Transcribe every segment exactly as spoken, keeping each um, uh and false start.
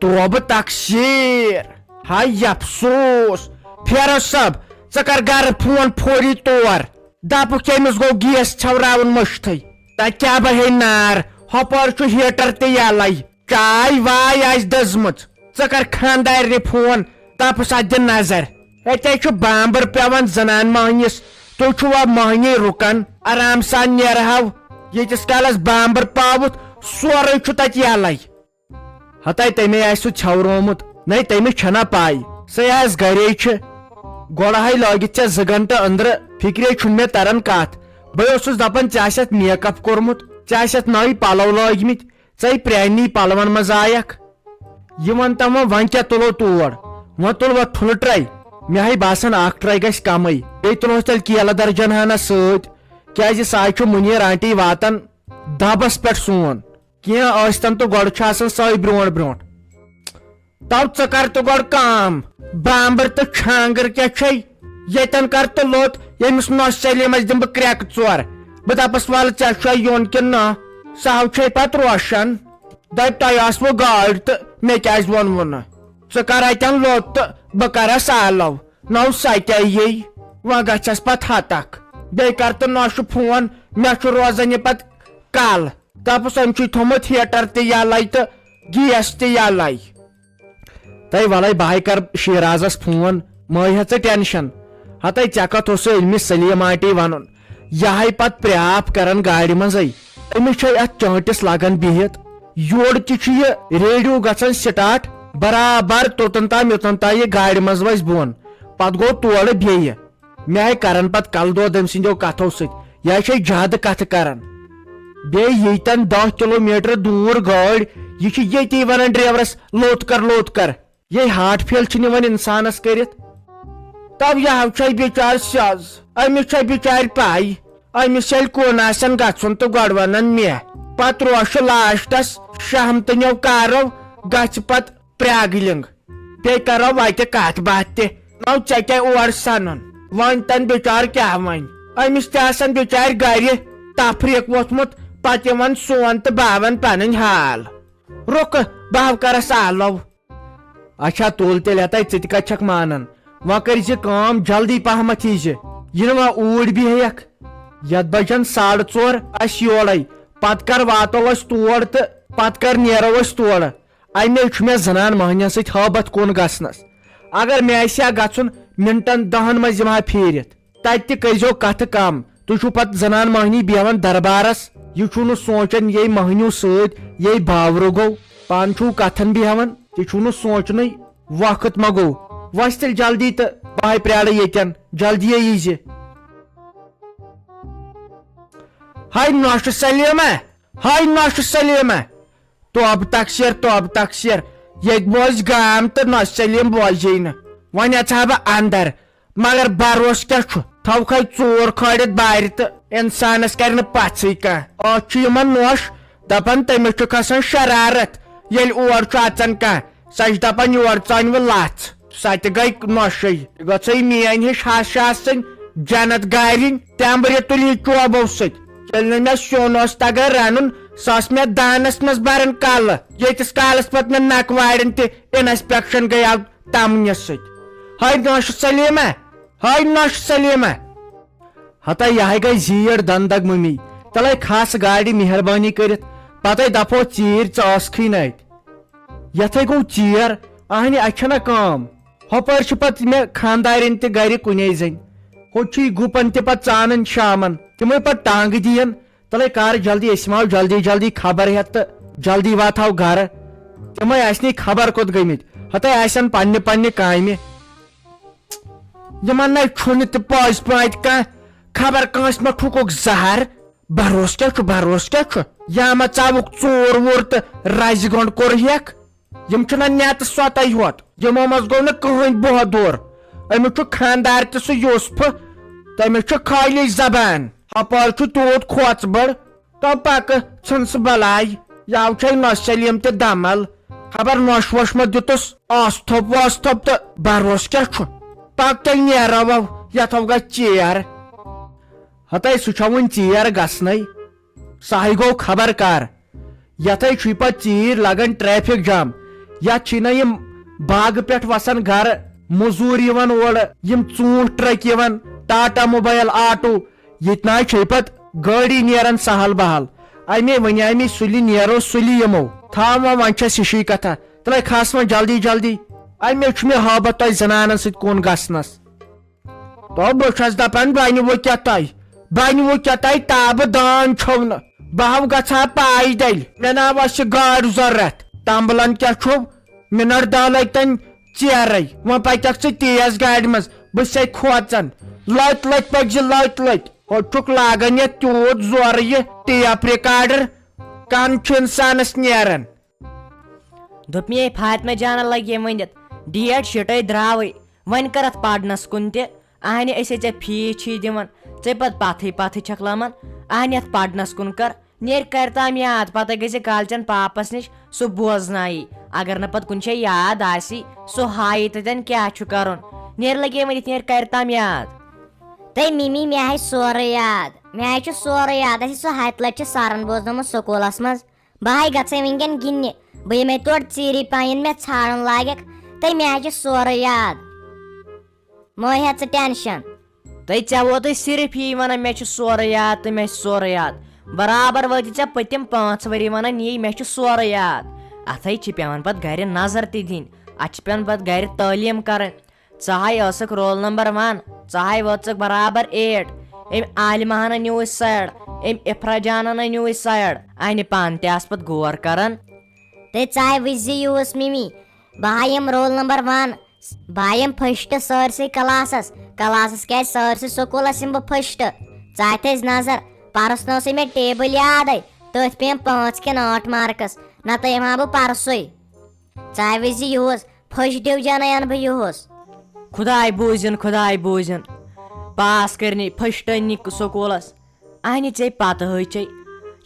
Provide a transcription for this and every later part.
توبہٕ تقصیر، ہاے افسوس۔ فیروز صٲب، ژٕ کر گرٕ فون فوری طور۔ دپُکھ کٔمِس گوٚو گیس ژھٮ۪وراوُن مٔشتھٕے۔ تتہِ کیٛاہ بہے نار، ہۄپٲرۍ چھُ ہیٹر تہِ یلے۔ چاے واے آسہِ دٔزمٕژ۔ ژٕ کر خاندارنہِ فون، دپُس اتھ دِ نظر۔ اتے چھُ بامبر پٮ۪وان زنان مۄہنِس۔ تُہۍ چھِوا مۄہنی رُکان؟ آرام سان نیرہو۔ ییٖتِس کالس بامبر پاوُتھ، سورُے چھُ تتہِ یلے۔ ہتاے تٔمے آسہِ سُہ ژھٮ۪ورومُت، نے تٔمِس چھنا پاے، سۄے آسہِ گرے چھِ۔ گۄڈٕ ہاے لٲگِتھ ژےٚ زٕ گنٹہٕ أنٛدرٕ، فکرے چھُنہٕ مےٚ تران کتھ۔ بہٕ اوسُس دپان ژےٚ آسٮ۪تھ میک اپ کوٚرمُت، ژےٚ آسٮ۪تھ نٔوۍ پلو لٲگمٕتۍ، ژے پرٛانہِ پلون منٛز آیکھ۔ یہِ ون تم وۄنۍ، وۄنۍ کیٛاہ تُلو تور؟ وۄنۍ تُل وۄنۍ ٹھُلہٕ ٹرے، مےٚ ہاے باسان اکھ ٹرے گژھِ کمٕے۔ بیٚیہِ تُلہوس تیٚلہِ کیلہٕ درجن ہنا سۭتۍ، کیٛازِ سُہ ہاے چھُ مُنیر آنٹی واتان دبس پٮ۪ٹھ سون۔ کینٛہہ ٲسۍتن تہٕ گۄڈٕ چھُ آسان سۄے برونٛٹھ برونٛٹھ۔ تو ژٕ کر تہٕ گۄڈٕ کٲم، بامبر تہٕ چھانگر کیٛاہ چھے؟ ییٚتٮ۪ن کر تہٕ لوٚت، ییٚمِس نۄش سلیمس دِمہٕ بہٕ کرٛٮ۪کہٕ ژور۔ بہٕ دپس، ولہٕ ژےٚ چھُے یُن کِنہٕ نہ؟ سُہ ہاو چھے پتہٕ روشن۔ دپہِ، تۄہہِ آسوٕ گٲڑۍ تہٕ مےٚ کیٛازِ ووٚنوٕ نہٕ؟ ژٕ کر اتٮ۪ن لوٚت تہٕ بہٕ کرس آلو۔ نو سۄ تہِ یی، وۄنۍ گژھٮ۪س پتہٕ ہتکھ۔ بیٚیہِ کر تہٕ نۄشہِ فون، مےٚ چھُ روزان یہِ پتہٕ کل۔ دپُس أمۍ چھُے تھوٚمُت ہیٹر تہِ یلے تہٕ گیس تہِ یلے۔ تَے وَلَے بہٕ ہَے کَرٕ شیرازَس فون، مہٕ ہےٚ ژٕ ٹینشن۔ ہَتَے ژےٚ کَتھ اوسُے أمِس سلیٖم آنٹی وَنُن؟ یہِ ہَے پَتہٕ پرٛاپھ کَران گاڑِ منٛزَے۔ أمِس چھَے اَتھ چٲنٛٹِس لَگان بِہِتھ۔ یورٕ تہِ چھُ یہِ ریڈیو گژھان سٹارٹ، برابر توٚتَن تام یوٚتَن تام یہِ گاڑِ منٛز وَسہِ بۄن۔ پَتہٕ گوٚو تورٕ بیٚیہِ۔ مےٚ آیہِ کران پتہٕ کلہٕ دود أمۍ سٕنٛدیو کتھو سۭتۍ۔ یہِ ہا چھے زیادٕ کتھٕ کران۔ بیٚیہِ ییٚتٮ۪ن دَہ کِلوٗ میٖٹر دوٗر گٲڑۍ، یہِ چھُ ییٚتی ونان ڈرایورس، "لوٚت کر، لوٚت کر۔" یے ہارٹ فیل چھِ نِوان انسانس کٔرِتھ۔ تب یہِ ہا چھے بِچار سیٚز، أمِس چھے بِچارِ پاے، أمِس ییٚلہِ کُن آسن گژھُن تہٕ گۄڈٕ ونان مےٚ۔ پتہٕ روشہِ لاسٹس شہمتہٕ نیو کارو گژھِ پتہٕ پرٛاگہٕ لِنٛگ۔ بیٚیہِ کرو وتہِ کتھ باتھ تہِ۔ نو ژےٚ کیٛاہ اور سنُن؟ وۄنۍ تن بِچار کیٛاہ ونہِ؟ أمِس تہِ آسن بِچارِ گرِ تفریٖق ووٚتھمُت، پتہٕ یِوان سون تہٕ باون پنٕنۍ حال۔ رُکہٕ، بہٕ ہاو کرس آلو۔ اچھا، تُل تیٚلہِ ہتے، ژٕ تہِ کتہِ چھکھ مانان؟ وۄنۍ کٔرۍ زِ کٲم، جلدی پہمتھ یی زِ۔ یِنہٕ وۄنۍ اوٗرۍ بیٚہیکھ۔ یتھ بجن ساڑٕ ژور اسہِ یورے، پتہٕ کر واتو أسۍ تور تہٕ پتہٕ کر نیرو أسۍ تورٕ۔ امے چھُ مےٚ زنان مۄہنِین سۭتۍ ہٲبتھ کُن گژھنس۔ اگر مےٚ آسہِ ہا گژھُن، منٹن دہن منٛز یِمہٕ ہا پھیٖرِتھ۔ تتہِ تہِ کٔرۍزیو کتھٕ کم۔ تُہۍ چھِو پتہٕ زنان مۄہنی بیہوان دربارس۔ یہِ چھُو نہٕ سونچان، یے مۄہنیو سۭتۍ یے باورٕ گوٚو۔ پانہٕ چھُو کتھن بیہوان، تہِ چھُو نہٕ سونچنٕے۔ وقت ما گوٚو؟ وۄتھ تیٚلہِ جلدی تہٕ بہٕ ہاے پرٛارٕ ییٚتٮ۪ن۔ جلدی یی زِ۔ ہاے نۄشہِ سلیمہ! ہاے نۄشہِ سلیمہ! توبہٕ تقصیر، توبہٕ تقصیر۔ ییٚتہِ بوزِ گام تہٕ نۄشہِ سلیم بوزے نہٕ۔ وۄنۍ اژٕ ہا بہٕ اندر، مگر بروسہٕ کیٛاہ چھُ؟ تھاوکھے ژوٗر کھٲلِتھ بارِ تہٕ انسانس کرِ نہٕ پژھٕے کانٛہہ۔ اتھ چھُ یِمن نۄش دپان، تٔمِس چھُ کھسان شرارت، ییٚلہِ اور چھُ اژان کانٛہہ۔ سۄ چھِ دپان، یور ژٲنۍ وٕ لژھ۔ سۄ تہِ گٔے نۄشٕے۔ گٔژھٕے میٲنۍ ہِش ہش آسٕنۍ جنت گارِنۍ، تمبرِ تُلہِ یہِ چوبو سۭتۍ۔ ییٚلہِ نہٕ مےٚ سیُن اوس تگان رنُن، سۄ ٲس مےٚ دانس منٛز بران کلہٕ۔ ییٖتِس کالس پتہٕ مےٚ نکہٕ وارٮ۪ن تہِ انسپیکشن گٔیاو تمنہِ سۭتۍ۔ ہاے نۄشہِ سلیمہ، ہاے نۄشہِ سلیمہ۔ ہتا یہِ ہاے گٔے زیٖٹھ دندگ مٔمی۔ تلے کھس گاڑِ مہربٲنی کٔرِتھ، پتے دپہو ژیٖرۍ ژٕ ٲسکھٕے نہٕ اتہِ۔ یتھے گوٚو ژیر، اہنہِ اتہِ چھنہ کٲم۔ ہۄپٲرۍ چھِ پتہٕ مےٚ خاندارٮ۪ن تہِ گرِ کُنے زٔنۍ۔ ہوٚتہِ چھُ یہِ گُپن تہِ پتہٕ ژانان شامن۔ تِمے پتہٕ ٹانگہٕ دِین۔ تلے کر جلدی، أسۍ یِمو جلدی جلدی خبر ہٮ۪تھ تہٕ جلدی واتہو گرٕ۔ تِمے آسہِ نہٕ خبر کوٚت گٔمٕتۍ۔ ہتے آسن پننہِ پننہِ کامہِ۔ یِمن نے چھُنہٕ تہِ پٲزۍ پٲٹھۍ کانٛہہ خبر کٲنٛسہِ ما ٹھُکُکھ زہر۔ بھروسہٕ کیٛاہ چھُ، بھروسہٕ کیٛاہ چھُ؟ یا ما ژاوُکھ ژوٗر ووٗر تہٕ رزِ گنٛڈ کوٚر ہیکھ؟ یِم چھِنہ نیتہٕ سۄتے ہوت، یِمو منٛز گوٚو نہٕ کٕہٕنۍ بۄہہ دوٗر۔ أمِس چھُ خانٛدار تہِ سُہ یوسفہٕ، تٔمِس چھُ خٲلی زبان۔ ہپٲرۍ چھُ تیوٗت کھوژ بٔڑ، تو پکہٕ ژھٕن سُہ بلاے، یاو چھے نۄشہِ سلیٖم تہِ دمل۔ خبر نۄش وۄش ما دیُتُس آستھوپ واستھوپ، تہٕ بھروسہٕ کیٛاہ چھُ؟ پکھ تیٚلہِ نیرو، یتھو گژھِ ژیر۔ ہتے سُہ چھا وُنہِ ژیر گژھنَے؟ سُہ ہاے گوٚو خبر کر۔ یتھے چھُے پتہٕ ژیٖرۍ لگان ٹریفک جام۔ یتھ چھِی نہ یِم باغہٕ پٮ۪ٹھ وسان گرٕ، مزوٗر یِوان اورٕ، یِم ژوٗنٛٹھۍ ٹرکۍ یِوان، ٹاٹا موبایل، آٹو۔ ییٚتہِ نہ چھے پتہٕ گٲڑی نیران سہل بہل۔ اَمے وَنیٛاے مےٚ سُلہِ نیرو، سُلہِ یِمو۔ تھاو وۄنۍ، وۄنۍ چھس ہِشی کتھا۔ تلے کھس وۄنۍ جلدی جلدی۔ اَمے چھُ مےٚ ہٲبتھ تۄہہِ زنانن سۭتۍ کُن گژھنس۔ تو بہٕ چھَس دَپان، بَنہِ وۄنۍ کیٛاہ تۄہہِ؟ بَنہِ وۄنۍ کیٛاہ تۄہہِ؟ تابہٕ دان چھو نہٕ۔ بہٕ ہاو گژھٕ ہا پایدٔلۍ۔ مےٚ نا وَسہِ گاڑِ ضوٚرَتھ۔ تَمبلَن کیٛاہ چھُو؟ مِنَٹ دَہ لٔگۍ تَن ژیرَے۔ وۄنۍ پَکَکھ ژٕ تیز گاڑِ منٛز۔ بہٕ چھَسَے کھوژان۔ لٔتۍ لٔتۍ پٔکۍ زِ، لٔتۍ لٔتۍ۔ ہُہ چھُکھ لاگان یَتھ تیوٗت زورٕ یہِ ٹیپ ریکارڈر۔ کَن چھُ اِنسانَس نیران۔ دوٚپمے، فاطمہ جانہ لگے ؤنِتھ، ڈیٹ شیٖٹے درٛاوٕے، وۄنۍ کر اتھ پرنس کُن تہِ۔ اہنہِ، أسے ژےٚ فیٖس چھی دِوان، ژے پتہٕ پتھٕے پتھٕے چھکھ لمان۔ اہنہِ، اتھ پرنس کُن کر، نیرِ کرِ تام یاد، پتہٕ گژھِ کالچن پاپس نِش، سُہ بوزنایی۔ اگر نہٕ پتہٕ کُنہِ جایہِ یاد آسی، سُہ ہایی تتٮ۪ن کیٛاہ چھُ کرُن۔ نیرِ لگے ؤنِتھ، نیرِ کرِ تام یاد۔ تہٕ مِمی، مےٚ آے سورُے یاد، مےٚ آے چھُ سورُے یاد، اَسہِ چھُ سُہ ہتہِ لٹہِ چھُ سرن بوزنومُت سکوٗلس منٛز۔ بہٕ ہاے گژھے وٕنکیٚن گِنٛدنہِ۔ بہٕ یِمے تورٕ ژیٖری پہن، مےٚ ژھانڈُن لاگکھ، تہٕ مےٚ ہا چھُ سورُے یاد۔ مہ ہےٚ ژٕ ٹینشن۔ تہٕ ژےٚ ووتُے صرف یی ونان، مےٚ چھُ سورُے یاد تہٕ مےٚ چھُ سورُے یاد۔ برابر وٲتی ژےٚ پٔتِم پانٛژھ ؤری ونان یی، مےٚ چھُ سورُے یاد۔ اتھے چھِ پٮ۪وان پتہٕ گرِ نظر تہِ دِنۍ، اتھ چھِ پٮ۪وان پتہٕ گرِ تعلیٖم کرٕنۍ۔ ژٕ ہاے ٲسٕکھ رول نمبر ون، ژٕ ہاے وٲژٕکھ برابر ایٹ۔ أمۍ عالمہ ہن نیوٗے سایڈ، أمۍ افرا جانن نیوٗے سایڈ۔ انہِ پانہٕ تہِ آس پتہٕ غور کران۔ تہٕ ژٕ ہاے وٕچھ زِ یوٗس مِمی، بہٕ ہاے یِم رول نمبر ون، بہٕ ہاے یِم فسٹ سٲرسٕے کلاسس، کلاسس کیٛازِ سٲرسٕے سکوٗلس یِم بہٕ فسٹ۔ ژٕ اتھ ٲسۍ نظر، پرُس نہ اوسُے مےٚ ٹیبل یادے، تٔتھۍ پیٚیَم پانٛژھ کِنہٕ ٲٹھ مارکس، نتہٕ یِمہٕ ہا بہٕ پرسُے۔ ژٕ ہاے وٕچھ زِ یوٗس فسٹ ڈوجن انہٕ بہٕ یُہُس۔ خداے بوٗزِن، خداے بوٗزِن۔ پاس کٔرنی فسٹ أننی سکوٗلس۔ اہنہِ ژے پتہٕ ہٕے چھے۔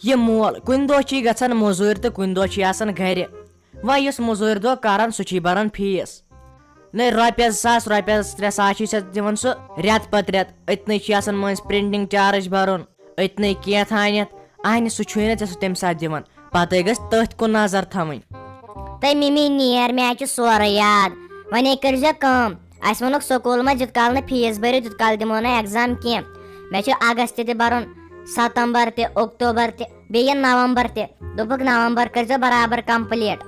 یہِ مول کُنہِ دۄہ چھُے گژھان مٔزوٗرۍ تہٕ کُنہِ دۄہ چھُے آسان گرِ۔ وۄنۍ یُس مٔزوٗرۍ دۄہ کران، سُہ چھُے بران فیٖس۔ نَے رۄپیَس زٕ ساس، رۄپیَس ترٛےٚ ساس چھُے ژےٚ دِوان سُہ رٮ۪تہٕ پتہٕ رٮ۪تہٕ۔ أتنٕے چھُے آسان مٔنٛزۍ پرنٹنگ چارج برُن۔ أتنٕے کینٛہہ تھانٮ۪تھ، اہنہِ سُہ چھُے نہٕ ژےٚ سُہ تَمہِ ساتہٕ دِوان، پتہٕ گژھِ تٔتھۍ کُن نظر تھاوٕنۍ۔ تہٕ مِمی نیر، مےٚ حظ چھُ سورُے یاد۔ وۄنۍ ہے کٔرۍزیو کٲم، اَسہِ ووٚنُکھ سکوٗل منٛز یُت کال نہٕ فیٖس بٔرِو، تیُت کال دِمو نہٕ ایگزام کینٛہہ۔ مےٚ چھُ اگست تہِ برُن، ستمبر تہِ، اکتوبر تہِ، بیٚیہِ نومبر تہِ۔ دوٚپُکھ نومبر کٔرۍزیو برابر کمپلیٖٹ۔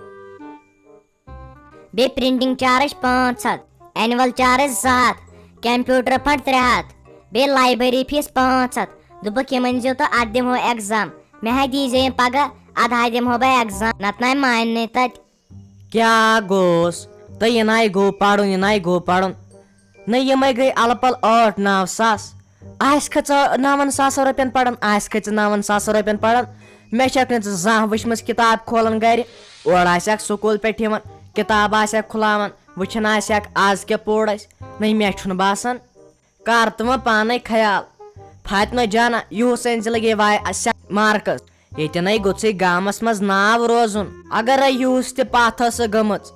بیٚیہِ پرنٹنگ چارج پانٛژھ ہتھ، اینول چارج زٕ ہتھ، کمپیوٹر فنڈ ترٛےٚ ہتھ، بیٚیہِ لایبریری فیس پانٛژھ ہتھ۔ دوٚپُکھ، یِم أنۍزیو تہٕ اتھ دِمہو ایگزام۔ مےٚ ہا دیٖزیو یِم پگاہ، ادٕ ہا دِمہو بہٕ ایگزام، نتہٕ ناے مانہِ نہٕ تتہِ۔ کیٛاہ گوٚوس؟ تہٕ یہِ ناے گوٚو پرُن، یہِ ناے گوٚو پرُن۔ نہ، یِمے گٔے الہٕ پلہٕ ٲٹھ نو ساس۔ آسہِ کھا ژٕ نَوَن ساسَن رۄپیَن پَران، آسہِ کھا ژٕ نَوَن ساسَن رۄپیَن پَران؟ مےٚ چھَکھ نہٕ ژٕ زانٛہہ وٕچھمٕژ کِتاب کھولان گَرِ۔ اورٕ آسہِ ہاکھ سکوٗل پٮ۪ٹھ یِوان، کِتاب آسہِ ہاکھ کھُلاوان، وٕچھان آسہِ ہاکھ آز کیٛاہ پوٚر اَسہِ۔ نہ، مےٚ چھُنہٕ باسان۔ کر تہٕ وۄنۍ پانَے خیال۔ فاطمہ جانا، یُہُس أنۍ زِ لگے واے اَسہِ مارکس۔ ییٚتٮ۪نَے گوٚژھُے گامَس منٛز ناو روزُن۔ اگرے یُہُس تہِ پَتھ ٲسٕکھ گٔمٕژ،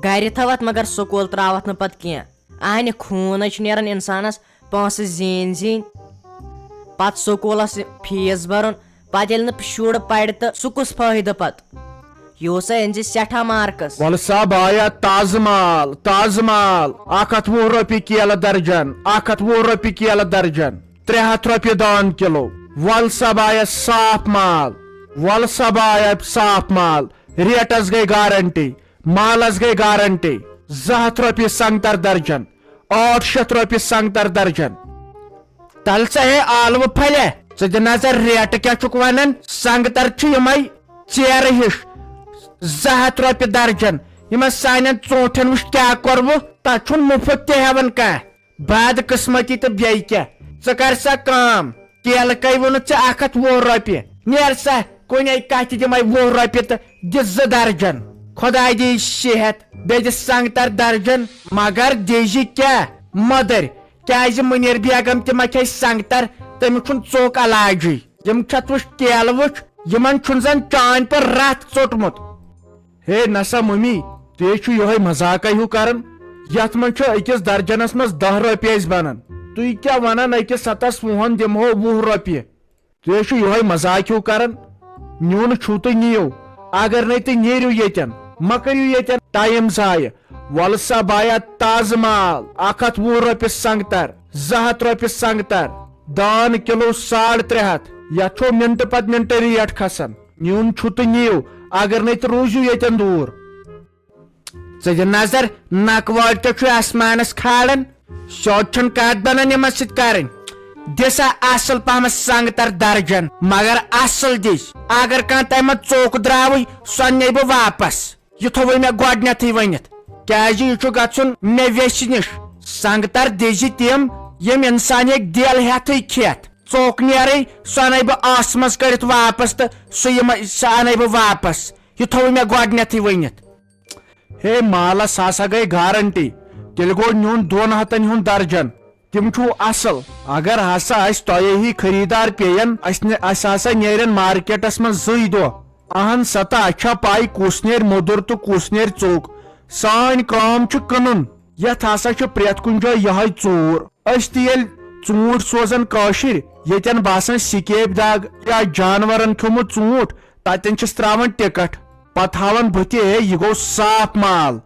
گَرِ تھٲوَتھ مگر سکوٗل ترٛاوَتھ نہٕ پَتہٕ کینٛہہ۔ اہنہِ خوٗن ہے چھُ نیران اِنسانَس، پونٛسہٕ زیٖنۍ زیٖنۍ، پَتہٕ سکوٗلَس فیٖس بَرُن، پَتہٕ ییٚلہِ نہٕ شُر پَرِ تہٕ سُہ کُس فٲیدٕ پَتہٕ؟ یہِ اوس ہے أنۍ زِ سٮ۪ٹھاہ مارکٕس۔ وَلہٕ سا بایا، تازٕ مال، تازٕ مال، اَکھ ہَتھ وُہ رۄپیہِ کیلہٕ درجن، اَکھ ہَتھ وُہ رۄپیہِ کیلہٕ درجن، ترٛےٚ ہَتھ رۄپیہِ دان کِلوٗ۔ وَلہٕ سا بایا، صاف مال، وَلہٕ سا بایا، صاف مال، ریٹَس گٔے گارنٹی۔ مالس گٔے گارنٹی، زٕ ہَتھ رۄپیہِ سنگتر درجن، ٲٹھ شیٚتھ رۄپیہِ سنگتر درجن۔ تلہٕ ژٕ ہے ٲلوٕ پھلہِ، ژٕ دِ نظر ریٹہٕ کیٛاہ چھُکھ ونان۔ سنگتر چھِ یِمے ژیرٕ ہِش، زٕ ہَتھ رۄپیہِ درجن۔ یِمن سانٮ۪ن ژوٗنٹھٮ۪ن وٕچھ کیٛاہ کوٚروُ، تتھ چھُنہٕ مُفت تہِ ہٮ۪وان کانٛہہ۔ بدقسمتی تہٕ بیٚیہِ کیٛاہ؟ ژٕ کر سا کٲم، کیلہٕ کٔہۍ ووٚنُتھ ژےٚ؟ اکھ ہتھ وُہ رۄپیہِ۔ نیر سا، کُنے کتھِ دِمے وُہ رۄپیہِ تہٕ دِ زٕ درجن۔ خۄداے دی صحت، بیٚیہِ دِ سنگتر درجن، مگر دیٖزِ کیٛاہ؟ مۄدٕرۍ۔ کیٛازِ مُنیر بیگم تہِ ما کھیٚیہِ سنگتر؟ تٔمِس چھُنہٕ ژوٚک علاجٕے۔ یِم چھَتھ وٕچھ کیلہٕ وٕچھ، یِمن چھُنہٕ زن چانہِ پٲٹھۍ رتھ ژوٚٹمُت۔ ہے نسا ممی، تُہۍ چھِو یِہوٚے مذاقے ہیوٗ کران۔ یتھ منٛز چھُ أکِس درجنس منٛز دَہ رۄپیہِ اَسہِ بنان۔ تُہۍ کیٛاہ ونان، أکِس ستس وُہن دِمہو وُہ رۄپیہِ؟ تُہۍ چھِو یِہوٚے مذاق ہیوٗ کران۔ نیُن چھُو تہٕ نِیِو، اگر نے تُہۍ نیٖرِو ییٚتٮ۪ن، مہ کٔرِو ییٚتٮ۪ن ٹایم ضایع۔ وَلہٕ سا بایا، تازٕ مال، اکھ ہتھ وُہ رۄپیہِ سنگتر، زٕ ہتھ رۄپیہِ سنگتر، دان کِلوٗ ساڑ ترٛےٚ ہتھ۔ یتھ چھو منٹہٕ پتہٕ منٹہٕ ریٹ کھسان۔ نیُن چھُ تہٕ نِیِو، اگر نے تہٕ روٗزِو ییٚتٮ۪ن دوٗر۔ ژٕ دِ نظر، نکوٲڑۍ تہِ چھُ آسمانس کھالان۔ سیوٚد چھُنہٕ کتھ بنان یِمن سۭتۍ کرٕنۍ۔ دِ سا اصل پہمتھ سنگتر درجن، مگر اصل دِس۔ اگر کانٛہہ تمہِ منٛز ژوٚک درٛاوٕے، سۄ نِیہِ بہٕ واپس۔ یہِ تھوٚوُے مےٚ گۄڈٕنیتھٕے ؤنِتھ، کیازِ یہِ چھُ گژھُن مےٚ ویسہِ نِش۔ سنگتر دِزِ تِم، یِم انسان ہیٚکہِ دٮ۪ل ہٮ۪تھٕے کھٮ۪تھ۔ ژوٚک نیرٕے، سۄ انَے بہٕ ٲسہٕ منٛز کٔڑِتھ واپس تہٕ سُہ یِمے، سۄ انَے بہٕ واپس۔ یہِ تھوٚوُے مےٚ گۄڈٕنیتھٕے ؤنِتھ۔ ہے مالس ہسا گٔے گارنٹی، تیٚلہِ گوٚو نیُن دۄن ہتن ہُنٛد درجن۔ تِم چھُو اصل۔ اگر ہسا اسہِ تۄہے ہی خریدار پیٚین، اسہِ نہِ-، اسہِ ہسا نیرن مارکیٹس منٛز زٕے دۄہ۔ اہن سا تہٕ، اسہِ چھا پاے کُس نیرِ موٚدُر تہٕ کُس نیرِ ژوٚک؟ سٲنۍ کٲم چھِ کٕنُن۔ یتھ ہسا چھِ پرٛٮ۪تھ کُنہِ جایہِ یِہوٚے ژوٗر۔ أسۍ تہِ ییٚلہِ ژوٗنٛٹھۍ سوزان کٲشِرۍ، ییٚتٮ۪ن باسان سکیب داغ یا جانورن کھیوٚمُت ژوٗنٛٹھ، تتٮ۪ن چھِس تراوان ٹکٹ۔ پتہٕ ہاوان بٕتھِ، ہے، یہِ گوٚو صاف مال،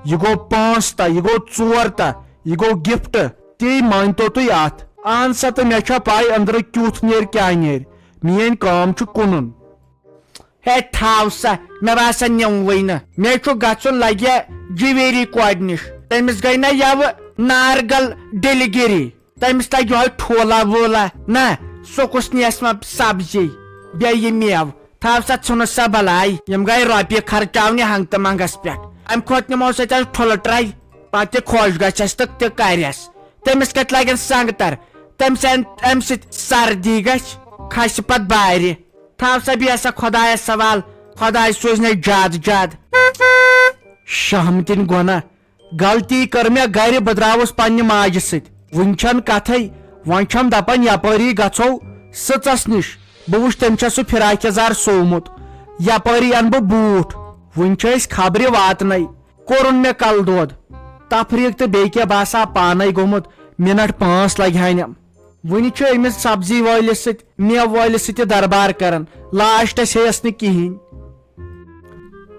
یہِ گوٚو پانٛژھ تہ، یہِ گوٚو ژور تہ، یہِ گوٚو گفٹ۔ تی مٲنتو تُہۍ اتھ۔ اہن سا، تہٕ مےٚ چھا پاے أنٛدرٕ کیُتھ نیرِ کیٛاہ نیرِ۔ میٲنۍ کٲم چھُ کٕنُن۔ ہے تھاو سا، مےٚ باسان نِموٕے نہٕ۔ مےٚ چھُ گژھُن لگہِ جویلری کورِ نِش۔ تٔمِس گٔے نہ یَوٕ نارگل ڈیلیگری۔ تٔمِس لگہِ یِہوٚے ٹھوٗلا ووٗلا۔ نہ، سُہ کُس نیس وۄنۍ سبزی؟ بیٚیہِ یہِ مٮ۪وٕ۔ تھاو سا، ژھٕنُس سا بلاے۔ یِم گٔے رۄپیہِ خرچاونہِ ہنٛگتہٕ منٛگس پٮ۪ٹھ۔ امہِ کھۄتہٕ نِمو سۭتۍ اَسہِ ٹھُلہٕ ٹرٛے، پتہٕ تہِ خۄش گژھٮ۪س تہٕ تہِ کرٮ۪س۔ تٔمِس کتہِ لگن سنگتر؟ تٔمۍ سۭتۍ، امہِ سۭتۍ سردی گژھِ، کھسہِ پتہٕ بارِ۔ تھاو سا، بیٚہہ سا خۄدایس سوال، خۄداے سوزنے زیادٕ زیادٕ۔ شہمتٕنۍ گۄناہ، غلطی کٔر مےٚ گرِ، بہٕ درٛاوُس پننہِ ماجہِ سۭتۍ۔ وُنہِ چھَنہٕ کتھے، وۄنۍ چھَم دپان یپٲری گژھو سٕژس نِش، بہٕ وٕچھ تٔمۍ چھا سُہ فراک یزار سوومُت، یپٲری انہٕ بہٕ بوٗٹھ۔ وُنہِ چھِ أسۍ خبرِ واتنَے۔ کوٚرُن مےٚ کلہٕ دود، تفریٖق تہٕ بیٚیہِ کیٛاہ، باسا پانے گوٚمُت، منٹ پانٛژھ لگہِ ہانٮ۪م۔ وُنہِ چھُ أمِس سبزی وٲلِس سۭتۍ، مٮ۪وٕ وٲلِس سۭتۍ تہِ دربار کران، لاسٹس ہیٚیس نہٕ کِہیٖنۍ۔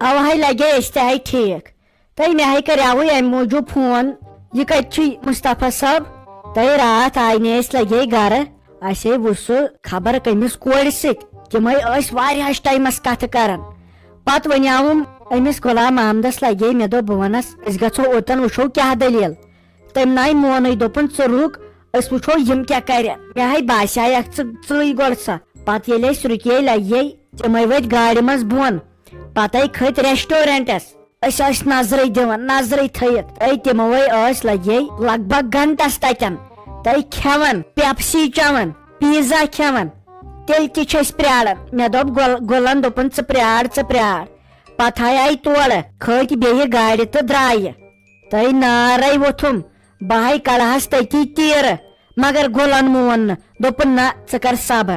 اوہے لگے أسۍ تہِ آیہِ ٹھیٖک۔ تۄہہِ مےٚ ہاے کریاوُے امہِ موٗجوٗب فون، یہِ کتہِ چھُے مصطفیٰ صٲب؟ تۄہہِ راتھ آیہِ نہٕ أسۍ لگے گرٕ، اسے وُچھ سُہ خبر کٔمِس کورِ سۭتۍ۔ تِمے ٲسۍ واریاہس ٹایمس کتھٕ کران۔ پتہٕ ونیاوُم أمِس غلام محمدس لگے، مےٚ دوٚپ بہٕ ونس أسۍ گژھو اوٚتن وٕچھو کیٛاہ دٔلیٖل۔ تٔمۍ ناے مونٕے، دوٚپُن ژٕ رُک، أسۍ وٕچھو یِم کیٛاہ کرن۔ مےٚ ہاے باسیٛاکھ ژٕ ژٕے گۄڈٕ سۄ۔ پتہٕ ییٚلہِ أسۍ رُکے لگے، تِمے ؤتھۍ گاڑِ منٛز بۄن۔ پتے کھٔتۍ ریسٹورنٹس۔ أسۍ ٲسۍ نظرے دِوان، نظرے تھٲیِتھ۔ اے تِموے ٲسۍ لگے لگ بگ گنٹس تتٮ۪ن۔ تہٕ کھٮ۪وان، پیپسی چٮ۪وان، پیزا کھٮ۪وان۔ تیٚلہِ تہِ چھِ أسۍ پرٛاران۔ مےٚ دوٚپ گۄل-، گۄلن دوٚپُن، "ژٕ پرٛار، ژٕ پرٛار۔" پتہٕ ہاے آیہِ تورٕ، کھٔتۍ بیٚیہِ گاڑِ تہٕ درٛایہِ۔ تہٕ نارے ووٚتھُم، بہٕ ہاے کڑہس تٔتی تیٖرٕ، مگر گۄلن مون نہٕ، دوٚپُن، "نہ، ژٕ کر صبر۔"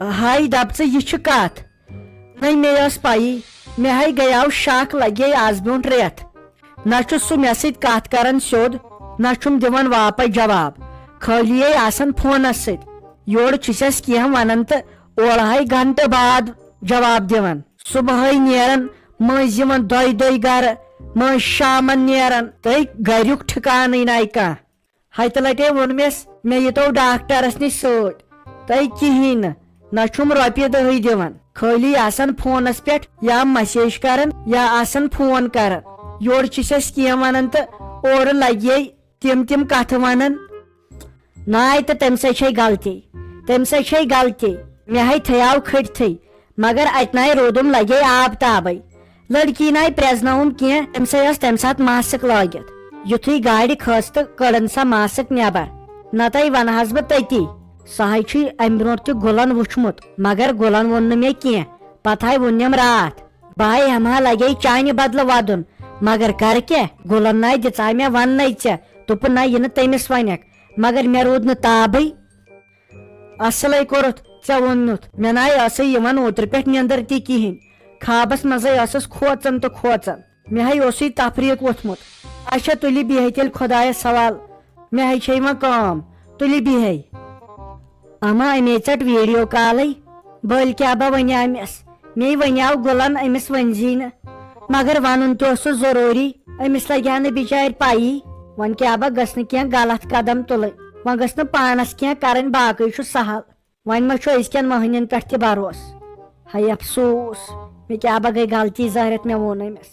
ہاے دپ ژٕ، یہِ چھِ کتھ؟ نٔے مےٚ ٲس پَیی۔ مےٚ ہاے گٔیاو شک، لگے از برونٹھ رٮ۪تھ۔ نہ چھُ سُہ مےٚ سۭتۍ کتھ کران سیوٚد، نہ چھُم دِوان واپس جواب، خٲلی آسان فونس سۭتۍ۔ یورٕ چھُسٮ۪س کینٛہہ ونان تہٕ اورٕ ہاے گھنٹہٕ بعد جواب دِوان۔ صبحٲے نیران، مٔنٛزۍ یِوان دۄیہِ دۄیہِ گرٕ، مٔنٛزۍ شامن نیران، تہٕ گریُک ٹھکانٕے ناے کانٛہہ۔ ہتہِ لٹہِ ووٚن مےٚ، مےٚ ییٖتو ڈاکٹرس نِش سۭتۍ۔ تۄہہِ کِہیٖنۍ نہٕ، نہ چھُم رۄپیہِ دَہٕے دِوان، خٲلی آسان فونس پٮ۪ٹھ یا مسیج کران یا آسان فون کران۔ یورٕ چھِس أسۍ کینٛہہ ونان تہٕ اورٕ لگے تِم تِم کتھٕ ونان۔ ناے تہٕ تٔمۍ سٕے چھے غلطی، تٔمۍ سٕے چھے غلطی۔ مےٚ ہے تھیاو کھٔٹتھٕے، مگر اتہِ ناے روٗدُم لگے آب تابے۔ لڑکی ناے پرٛزنٲوٕم کینٛہہ، تٔمۍ سٕے ٲس تمہِ ساتہٕ ماسک لٲگِتھ۔ یُتھُے گاڑِ کھٔژ تہٕ کٔڑٕن سۄ ماسک نٮ۪بر۔ نتہٕ ونہٕ ہس بہٕ تٔتی، سُہ ہاے چھُے امہِ برونٛٹھ تہِ گُلن وُچھمُت، مگر گُلن ووٚن نہٕ مےٚ کینٛہہ۔ پتہٕ ہاے ووٚننم راتھ، بہٕ ہاے ہٮ۪مہٕ ہا لگے چانہِ بدلہٕ ودُن، مگر کرٕ کیٛاہ؟ گُلن ناے دِژاے مےٚ وننَے ژےٚ، دوٚپُن نہ، یہِ نہٕ تٔمِس ونکھ، مگر مےٚ روٗد نہٕ تابٕے۔ اصلے کوٚرُتھ ژےٚ ووٚنُتھ، مےٚ ناے ٲسٕے یِوان اوترٕ پٮ۪ٹھ نیندر تہِ کِہینۍ، خوابس منٛزے ٲسٕس کھوژان تہٕ کھوژان۔ مےٚ ہے اوسُے تفریٖق ووٚتھمُت۔ اچھا، تُلہِ بیٚہے تیٚلہِ خۄدایس حوال، مےٚ ہے چھے وۄنۍ کٲم، تُلہِ بیٚہے۔ اما، اَمے ژَٹ ویڈیو کالٕے۔ بٔلۍ کیٛاہ با وَنیٛامٮ۪س؟ مے وَنیٛاو گُلَن أمِس ؤنۍزی نہٕ۔ مگر وَنُن تہِ اوسُس ضروٗری، أمِس لَگہِ ہا نہٕ بِچارِ پَیی۔ وۄنۍ کیٛاہ با گٔژھ نہٕ کینٛہہ غلط قدم تُلٕنۍ۔ وۄنۍ گٔژھ نہٕ پانَس کینٛہہ کَرٕنۍ، باقٕے چھُ سہل۔ وۄنۍ ما چھُ أزکٮ۪ن مۄہنِوٮ۪ن پٮ۪ٹھ تہِ بھروسہٕ؟ ہاے افسوس، مےٚ کیٛاہ با گٔے غلطی ظٲہرَتھ، مےٚ ووٚن أمِس۔